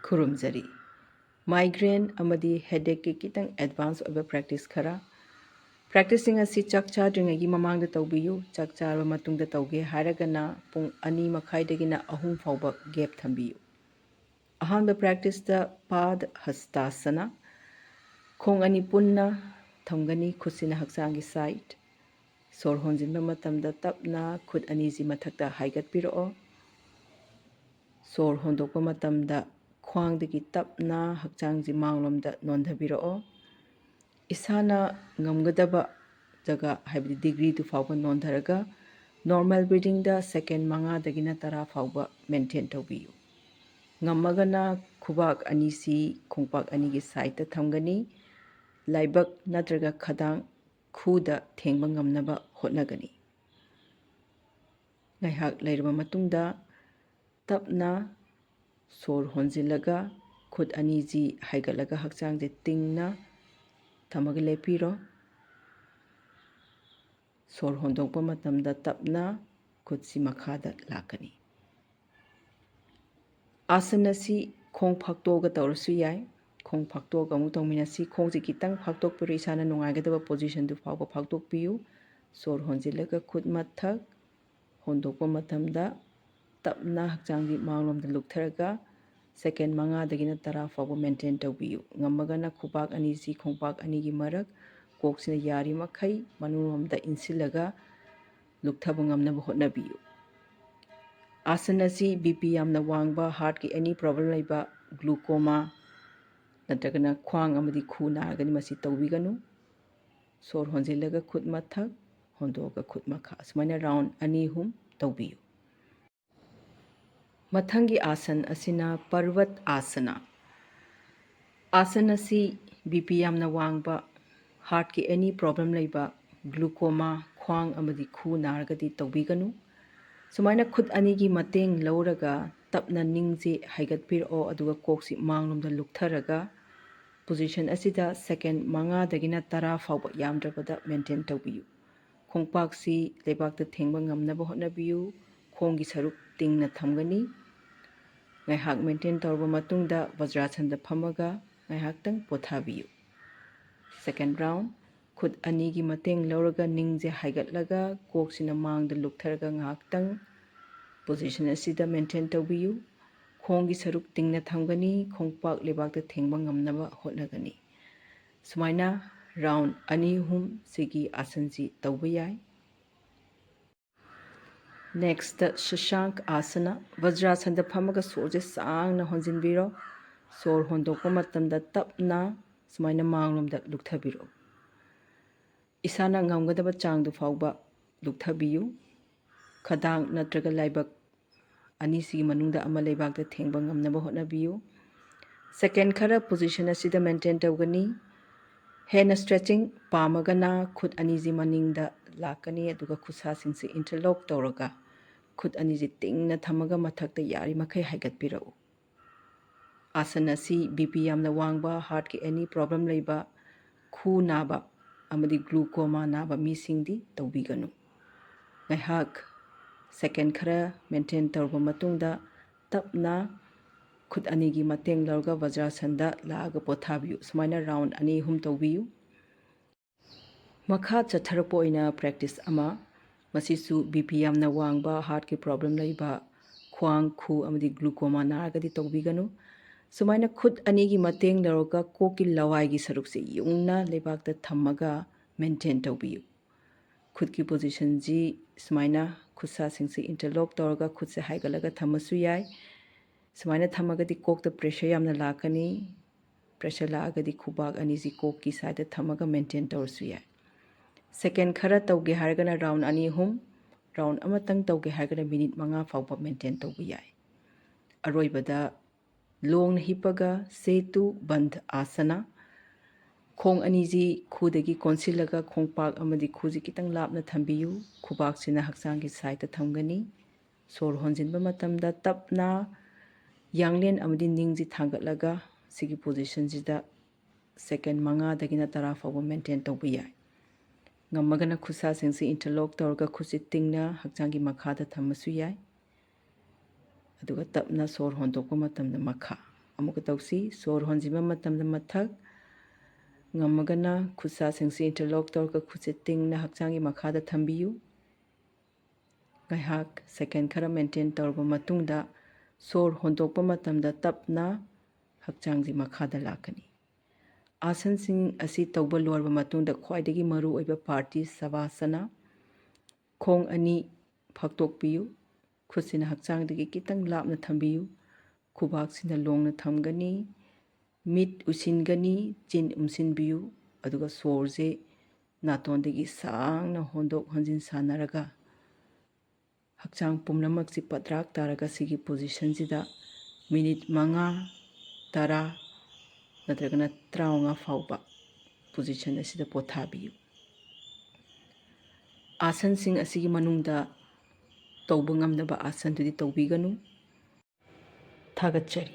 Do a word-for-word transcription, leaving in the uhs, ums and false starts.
ꯈꯨꯔꯨꯝꯖꯔꯤ꯫ Migraine ꯑꯃꯗꯤ headacheꯀꯤ ꯈꯤꯇꯪ advance ꯑꯣꯏꯕ practice ꯈꯔ꯫ Practiceꯁꯤꯡ ꯑꯁꯤ ꯆꯥꯛ ꯆꯥꯗ꯭ꯔꯤꯉꯩꯒꯤ ꯃꯃꯥꯡꯗ ꯇꯧꯕꯤꯌꯨ꯫ ꯆꯥꯛ ꯆꯥꯔꯕ ꯃꯇꯨꯡꯗ ꯇꯧꯒꯦ ꯍꯥꯏꯔꯒꯅ ꯄꯨꯡ ꯑꯅꯤ ꯃꯈꯥꯏꯗꯒꯤꯅ ꯑꯍꯨꯝ ꯐꯥꯎꯕ gap ꯊꯝꯕꯤꯌꯨ꯫ ꯑꯍꯥꯟꯕ practiceꯇ Padhastasana, ꯈꯣꯡ ꯑꯅꯤ ꯄꯨꯟꯅ ꯊꯝꯒꯅꯤ, ꯈꯨꯠꯁꯤꯅ ꯍꯛꯆꯥꯡꯒꯤ side꯫ ꯁꯣꯔ ꯍꯣꯟꯖꯤꯟꯕ ꯃꯇꯝꯗ ꯇꯞꯅ ꯈꯨꯠ ꯑꯅꯤꯁꯤ ꯃꯊꯛꯇ ꯍꯥꯏꯒꯠꯄꯤꯔꯛꯑꯣ꯫ ꯁꯣꯔ ꯍꯣꯟꯗꯣꯛꯄ ꯃꯇꯝꯗ ꯈ꯭ꯋꯥꯡꯗꯒꯤ ꯇꯞꯅ ꯍꯛꯆꯥꯡꯁꯤ ꯃꯥꯡꯂꯣꯝꯗ ꯅꯣꯟꯊꯕꯤꯔꯛꯑꯣ꯫ ꯏꯁꯥꯅ ꯉꯝꯒꯗꯕ ꯖꯒꯥ, ꯍꯥꯏꯕꯗꯤ degreeꯗꯨ ꯐꯥꯎꯕ ꯅꯣꯟꯊꯔꯒ normal breathingꯗ second ꯃꯉꯥꯗꯒꯤꯅ ꯇꯔꯥ ꯐꯥꯎꯕ maintain ꯇꯧꯕꯤꯌꯨ꯫ ꯉꯝꯃꯒꯅ ꯈꯨꯕꯥꯛ ꯑꯅꯤꯁꯤ ꯈꯣꯡꯄꯥꯛ ꯑꯅꯤꯒꯤ sideꯇ ꯊꯝꯒꯅꯤ꯫ ꯂꯥꯏꯕꯛ ꯅꯠꯇ꯭ꯔꯒ ꯈꯗꯥꯡ ꯈꯨꯗ ꯊꯦꯡꯕ ꯉꯝꯅꯕ ꯍꯣꯠꯅꯒꯅꯤ꯫ ꯉꯥꯏꯍꯥꯛ ꯂꯩꯔꯕ ꯃꯇꯨꯡꯗ ꯇꯞꯅ ꯁꯣꯔ ꯍꯣꯟꯖꯤꯜꯂꯒ ꯈꯨꯠ ꯑꯅꯤꯁꯤ ꯍꯥꯏꯒꯠꯂꯒ ꯍꯛꯆꯥꯡꯁꯦ ꯇꯤꯡꯅ ꯊꯝꯃꯒ ꯂꯦꯞꯄꯤꯔꯣ꯫ ꯁꯣꯔ ꯍꯣꯟꯗꯣꯛꯄ ꯃꯇꯝꯗ ꯇꯞꯅ ꯈꯨꯠꯁꯤ ꯃꯈꯥꯗ ꯂꯥꯛꯀꯅꯤ꯫ ꯑꯥꯁꯟ ꯑꯁꯤ ꯈꯣꯡ ꯐꯥꯛꯇꯣꯛꯑꯒ ꯇꯧꯔꯁꯨ ꯌꯥꯏ꯫ ꯈꯣꯡ ꯐꯥꯛꯇꯣꯛꯑꯒ ꯑꯃꯨꯛ ꯇꯧꯃꯤꯟꯅꯁꯤ꯫ ꯈꯣꯡꯁꯤ ꯈꯤꯇꯪ ꯐꯥꯛꯇꯣꯛꯄꯤꯔꯣ, ꯏꯁꯥꯅ ꯅꯨꯡꯉꯥꯏꯒꯗꯕ positionꯗꯨ ꯐꯥꯎꯕ ꯐꯥꯛꯇꯣꯛꯄꯤꯌꯨ꯫ ꯁꯣꯔ ꯍꯣꯟꯖꯤꯜꯂꯒ ꯈꯨꯠ ꯃꯊꯛ, ꯍꯣꯟꯗꯣꯛꯄ ꯃꯇꯝꯗ ꯇꯞꯅ ꯍꯛꯆꯥꯡꯒꯤ ꯃꯥꯡꯂꯣꯝꯗ ꯂꯨꯞꯊꯔꯒ second ꯃꯉꯥꯗꯒꯤꯅ ꯇꯔꯥ ꯐꯥꯎꯕ maintain ꯇꯧꯕꯤꯌꯨ꯫ ꯉꯝꯃꯒꯅ ꯈꯨꯕꯥꯛ ꯑꯅꯤꯁꯤ ꯈꯣꯡꯄꯥꯛ ꯑꯅꯤꯒꯤ ꯃꯔꯛ, ꯀꯣꯛꯁꯤꯅ ꯌꯥꯔꯤꯃꯈꯩ ꯃꯅꯨꯡꯂꯣꯝꯗ ꯏꯟꯁꯤꯜꯂꯒ ꯂꯨꯞꯊꯕ ꯉꯝꯅꯕ ꯍꯣꯠꯅꯕꯤꯌꯨ꯫ ꯑꯥꯁꯟ ꯑꯁꯤ BP ꯌꯥꯝꯅ ꯋꯥꯡꯕ, heartꯀꯤ any problem ꯂꯩꯕ, glaucoma ꯅꯠꯇ꯭ꯔꯒꯅ ꯈ꯭ꯋꯥꯡ ꯑꯃꯗꯤ ꯈꯨ ꯅꯥꯔꯒꯗꯤ ꯃꯁꯤ ꯇꯧꯕꯤꯒꯅꯨ꯫ ꯁꯣꯔ ꯍꯣꯟꯖꯤꯜꯂꯒ ꯈꯨꯠ ꯃꯊꯛ, ꯍꯣꯟꯗꯣꯛꯑꯒ ꯈꯨꯠ ꯃꯈꯥ, ꯑꯁꯨꯃꯥꯏꯅ round ꯑꯅꯤ ꯑꯍꯨꯝ ꯇꯧꯕꯤꯌꯨ꯫ ꯃꯊꯪꯒꯤ ꯑꯥꯁꯟ ꯑꯁꯤꯅ ꯄꯔꯕꯠ ꯑꯥꯁꯅ꯫ ꯑꯥꯁꯟ ꯑꯁꯤ BP ꯌꯥꯝꯅ ꯋꯥꯡꯕ, heartꯀꯤ any problem ꯂꯩꯕ, glaucoma, ꯈ꯭ꯋꯥꯡ ꯑꯃꯗꯤ ꯈꯨ ꯅꯥꯔꯒꯗꯤ ꯇꯧꯕꯤꯒꯅꯨ꯫ ꯁꯨꯃꯥꯏꯅ ꯈꯨꯠ ꯑꯅꯤꯒꯤ ꯃꯇꯦꯡ ꯂꯧꯔꯒ ꯇꯞꯅ ꯅꯤꯡꯁꯤ ꯍꯥꯏꯒꯠꯄꯤꯔꯛꯑꯣ, ꯑꯗꯨꯒ ꯀꯣꯛꯁꯤ ꯃꯥꯡꯂꯣꯝꯗ ꯂꯨꯞꯊꯔꯒ position ꯑꯁꯤꯗ second ꯃꯉꯥꯗꯒꯤꯅ ꯇꯔꯥ ꯐꯥꯎꯕ ꯌꯥꯝꯗ꯭ꯔꯕꯗ maintain ꯇꯧꯕꯤꯌꯨ꯫ ꯈꯣꯡꯄꯥꯛꯁꯤ ꯂꯩꯕꯥꯛꯇ ꯊꯦꯡꯕ ꯉꯝꯅꯕ ꯍꯣꯠꯅꯕꯤꯌꯨ꯫ ꯈꯣꯡꯒꯤ ꯁꯔꯨꯛ ꯇꯤꯡꯅ ꯊꯝꯒꯅꯤ꯫ ꯉꯥꯏꯍꯥꯛ ꯃꯦꯟꯇꯦꯟ ꯇꯧꯔꯕ ꯃꯇꯨꯡꯗ ꯕꯖ꯭ꯔꯥꯁꯟꯗ ꯐꯝꯃꯒ ꯉꯥꯏꯍꯥꯛꯇꯪ ꯄꯣꯊꯥꯕꯤꯌꯨ꯫ Second round, ꯈꯨꯠ ꯑꯅꯤꯒꯤ ꯃꯇꯦꯡ ꯂꯧꯔꯒ ꯅꯤꯡꯁꯦ ꯍꯥꯏꯒꯠꯂꯒ ꯀꯣꯛꯁꯤꯅ ꯃꯥꯡꯗ ꯂꯨꯞꯊꯔꯒ ꯉꯥꯏꯍꯥꯛꯇꯪ position ꯑꯁꯤꯗ ꯃꯦꯟꯇꯦꯟ ꯇꯧꯕꯤꯌꯨ꯫ ꯈꯣꯡꯒꯤ ꯁꯔꯨꯛ ꯇꯤꯡꯅ ꯊꯝꯒꯅꯤ, ꯈꯣꯡꯄꯥꯛ ꯂꯩꯕꯥꯛꯇ ꯊꯦꯡꯕ ꯉꯝꯅꯕ ꯍꯣꯠꯅꯒꯅꯤ꯫ ꯁꯨꯃꯥꯏꯅ round ꯑꯅꯤ ꯑꯍꯨꯝ ꯁꯤꯒꯤ ꯑꯥꯁꯟꯁꯤ ꯇꯧꯕ ꯌꯥꯏ꯫ Next, ꯁꯁꯥꯡꯛ ꯑꯥꯁꯅ꯫ ꯕꯖ꯭ꯔꯥꯁꯟꯗ ꯐꯝꯃꯒ ꯁꯣꯔꯁꯦ ꯁꯥꯡꯅ ꯍꯣꯟꯖꯤꯟꯕꯤꯔꯣ꯫ ꯁꯣꯔ ꯍꯣꯟꯗꯣꯛꯄ ꯃꯇꯝꯗ ꯇꯞꯅ ꯁꯨꯃꯥꯏꯅ ꯃꯥꯡꯂꯣꯝꯗ ꯂꯨꯞꯊꯕꯤꯔꯛꯎ꯫ ꯏꯁꯥꯅ ꯉꯝꯒꯗꯕ ꯆꯥꯡꯗꯨ ꯐꯥꯎꯕ ꯂꯨꯞꯊꯕꯤꯌꯨ꯫ ꯈꯗꯥꯡ ꯅꯠꯇ꯭ꯔꯒ ꯂꯥꯏꯕꯛ ꯑꯅꯤꯁꯤꯒꯤ ꯃꯅꯨꯡꯗ ꯑꯃ ꯂꯩꯕꯥꯛꯇ ꯊꯦꯡꯕ ꯉꯝꯅꯕ ꯍꯣꯠꯅꯕꯤꯌꯨ꯫ Second ꯈꯔ position ꯑꯁꯤꯗ ꯃꯦꯟꯇꯦꯟ ꯇꯧꯒꯅꯤ꯫ ꯍꯦꯟꯅ stretching ꯄꯥꯝꯃꯒꯅ ꯈꯨꯠ ꯑꯅꯤꯁꯤ ꯃꯅꯤꯡꯗ ꯂꯥꯛꯀꯅꯤ, ꯑꯗꯨꯒ ꯈꯨꯠꯁꯥꯁꯤꯡꯁꯤ interlock ꯇꯧꯔꯒ ꯈꯨꯠ ꯑꯅꯤꯁꯤ ꯇꯤꯡꯅ ꯊꯝꯃꯒ ꯃꯊꯛꯇ ꯌꯥꯔꯤꯃꯈꯩ ꯍꯥꯏꯒꯠꯄꯤꯔꯛꯎ꯫ ꯑꯥꯁꯟ ꯑꯁꯤ BP ꯌꯥꯝꯅ ꯋꯥꯡꯕ, heartꯀꯤ any problem ꯂꯩꯕ, ꯈꯨ ꯅꯥꯕ ꯑꯃꯗꯤ glaucoma ꯅꯥꯕ ꯃꯤꯁꯤꯡꯗꯤ ꯇꯧꯕꯤꯒꯅꯨ꯫ ꯉꯥꯏꯍꯥꯛ second ꯈꯔ ꯃꯦꯟꯇꯦꯟ ꯇꯧꯔꯕ ꯃꯇꯨꯡꯗ ꯇꯞꯅ ꯈꯨꯠ ꯑꯅꯤꯒꯤ ꯃꯇꯦꯡ ꯂꯧꯔꯒ ꯕꯖ꯭ꯔꯥꯁꯟꯗ ꯂꯥꯛꯑꯒ ꯄꯣꯊꯥꯕꯤꯌꯨ꯫ ꯁꯨꯃꯥꯏꯅ round ꯑꯅꯤ ꯑꯍꯨꯝ ꯇꯧꯕꯤꯌꯨ꯫ ꯃꯈꯥ ꯆꯠꯊꯔꯛꯄ ꯑꯣꯏꯅ practice ꯑꯃ, ꯃꯁꯤꯁꯨ BP ꯌꯥꯝꯅ ꯋꯥꯡꯕ, heartꯀꯤ problem ꯂꯩꯕ, ꯈ꯭ꯋꯥꯡ, ꯈꯨ ꯑꯃꯗꯤ glaucoma ꯅꯥꯔꯒꯗꯤ ꯇꯧꯕꯤꯒꯅꯨ꯫ ꯁꯨꯃꯥꯏꯅ ꯈꯨꯠ ꯑꯅꯤꯒꯤ ꯃꯇꯦꯡ ꯂꯧꯔꯒ ꯀꯣꯛꯀꯤ ꯂꯋꯥꯏꯒꯤ ꯁꯔꯨꯛꯁꯦ ꯌꯨꯡꯅ ꯂꯩꯕꯥꯛꯇ ꯊꯝꯃꯒ ꯃꯦꯟꯇꯦꯟ ꯇꯧꯕꯤꯌꯨ꯫ ꯈꯨꯠꯀꯤ positionꯁꯤ ꯁꯨꯃꯥꯏꯅ ꯈꯨꯠꯁꯥꯁꯤꯡꯁꯤ interlock ꯇꯧꯔꯒ ꯈꯨꯠꯁꯦ ꯍꯥꯏꯒꯠꯂꯒ ꯊꯝꯃꯁꯨ ꯌꯥꯏ꯫ ꯁꯨꯃꯥꯏꯅ ꯊꯝꯃꯒꯗꯤ ꯀꯣꯛꯇ pressure ꯌꯥꯝꯅ ꯂꯥꯛꯀꯅꯤ꯫ Pressure ꯂꯥꯛꯑꯒꯗꯤ ꯈꯨꯕꯥꯛ ꯑꯅꯤꯁꯤ ꯀꯣꯛꯀꯤ sideꯇ ꯊꯝꯃꯒ ꯃꯦꯟꯇꯦꯟ ꯇꯧꯔꯁꯨ ꯌꯥꯏ꯫ Second ꯈꯔ ꯇꯧꯒꯦ ꯍꯥꯏꯔꯒꯅ round ꯑꯅꯤ ꯑꯍꯨꯝ, round ꯑꯃꯇꯪ ꯇꯧꯒꯦ ꯍꯥꯏꯔꯒꯅ minute ꯃꯉꯥ ꯐꯥꯎꯕ ꯃꯦꯟꯇꯦꯟ ꯇꯧꯕ ꯌꯥꯏ꯫ ꯑꯔꯣꯏꯕꯗ ꯂꯣꯡꯅ ꯍꯤꯞꯄꯒ ꯁꯦꯇꯨ ꯕꯟꯙ ꯑꯥꯁꯅ꯫ ꯈꯣꯡ ꯑꯅꯤꯁꯤ ꯈꯨꯗꯒꯤ ꯀꯣꯟꯁꯤꯜꯂꯒ ꯈꯣꯡꯄꯥꯛ ꯑꯃꯗꯤ ꯈꯨꯁꯤ ꯈꯤꯇꯪ ꯂꯥꯞꯅ ꯊꯝꯕꯤꯌꯨ꯫ ꯈꯨꯕꯥꯛꯁꯤꯅ ꯍꯛꯆꯥꯡꯒꯤ sideꯇ ꯊꯝꯒꯅꯤ꯫ ꯁꯣꯔ ꯍꯣꯟꯖꯤꯟꯕ ꯃꯇꯝꯗ ꯇꯞꯅ ꯌꯥꯡꯂꯦꯟ ꯑꯃꯗꯤ ꯅꯤꯡꯁꯤ ꯊꯥꯡꯒꯠꯂꯒ ꯁꯤꯒꯤ positionꯁꯤꯗ second ꯃꯉꯥꯗꯒꯤꯅ ꯇꯔꯥ ꯐꯥꯎꯕ ꯃꯦꯟꯇꯦꯟ ꯇꯧꯕ ꯌꯥꯏ꯫ ꯉꯝꯃꯒꯅ ꯈꯨꯠꯁꯥꯁꯤꯡꯁꯤ interlock ꯇꯧꯔꯒ ꯈꯨꯠꯁꯤ ꯇꯤꯡꯅ ꯍꯛꯆꯥꯡꯒꯤ ꯃꯈꯥꯗ ꯊꯝꯃꯁꯨ ꯌꯥꯏ꯫ ꯑꯗꯨꯒ ꯇꯞꯅ ꯁꯣꯔ ꯍꯣꯟꯗꯣꯛꯄ ꯃꯇꯝꯗ ꯃꯈꯥ꯫ ꯑꯃꯨꯛꯀ ꯇꯧꯁꯤ꯫ ꯁꯣꯔ ꯍꯣꯟꯖꯤꯟꯕ ꯃꯇꯝꯗ ꯃꯊꯛ꯫ ꯉꯝꯃꯒꯅ ꯈꯨꯠꯁꯥꯁꯤꯡꯁꯤ interlock ꯇꯧꯔꯒ ꯈꯨꯠꯁꯦ ꯇꯤꯡꯅ ꯍꯛꯆꯥꯡꯒꯤ ꯃꯈꯥꯗ ꯊꯝꯕꯤꯌꯨ꯫ ꯉꯥꯏꯍꯥꯛ second ꯈꯔ maintain ꯇꯧꯔꯕ ꯃꯇꯨꯡꯗ ꯁꯣꯔ ꯍꯣꯟꯗꯣꯛꯄ ꯃꯇꯝꯗ ꯇꯞꯅ ꯍꯛꯆꯥꯡꯁꯤ ꯃꯈꯥꯗ ꯂꯥꯛꯀꯅꯤ꯫ ꯑꯥꯁꯟꯁꯤꯡ ꯑꯁꯤ ꯇꯧꯕ ꯂꯣꯏꯔꯕ ꯃꯇꯨꯡꯗ ꯈ꯭ꯋꯥꯏꯗꯒꯤ ꯃꯔꯨ ꯑꯣꯏꯕ part ꯁꯤ ꯁꯕꯥꯁꯅ꯫ ꯈꯣꯡ ꯑꯅꯤ ꯐꯥꯛꯇꯣꯛꯄꯤꯌꯨ꯫ ꯈꯨꯠꯁꯤꯅ ꯍꯛꯆꯥꯡꯗꯒꯤ ꯈꯤꯇꯪ ꯂꯥꯞꯅ ꯊꯝꯕꯤꯌꯨ꯫ ꯈꯨꯕꯥꯛꯁꯤꯅ ꯂꯣꯡꯅ ꯊꯝꯒꯅꯤ꯫ ꯃꯤꯠ ꯎꯏꯁꯤꯟꯒꯅꯤ, ꯆꯤꯟ ꯎꯝꯁꯤꯟꯕꯤꯌꯨ꯫ ꯑꯗꯨꯒ ꯁꯣꯔꯁꯦ ꯅꯥꯇꯣꯟꯗꯒꯤ ꯁꯥꯡꯅ ꯍꯣꯟꯗꯣꯛ ꯍꯣꯟꯖꯤꯟ ꯁꯥꯟꯅꯔꯒ ꯍꯛꯆꯥꯡ ꯄꯨꯝꯅꯃꯛꯁꯤ ꯄꯗ꯭ꯔꯥꯛ ꯇꯥꯔꯒ ꯁꯤꯒꯤ position ꯁꯤꯗ minute ꯃꯉꯥ, ꯇꯔꯥ ꯅꯠꯇ꯭ꯔꯒꯅ ꯇꯔꯥꯃꯉꯥ ꯐꯥꯎꯕ position ꯑꯁꯤꯗ ꯄꯣꯊꯥꯕꯤꯌꯨ꯫ ꯑꯥꯁꯟꯁꯤꯡ ꯑꯁꯤꯒꯤ ꯃꯅꯨꯡꯗ ꯇꯧꯕ ꯉꯝꯗꯕ ꯑꯥꯁꯟꯗꯨꯗꯤ ꯇꯧꯕꯤꯒꯅꯨ꯫ ꯊꯥꯒꯠꯆꯔꯤ꯫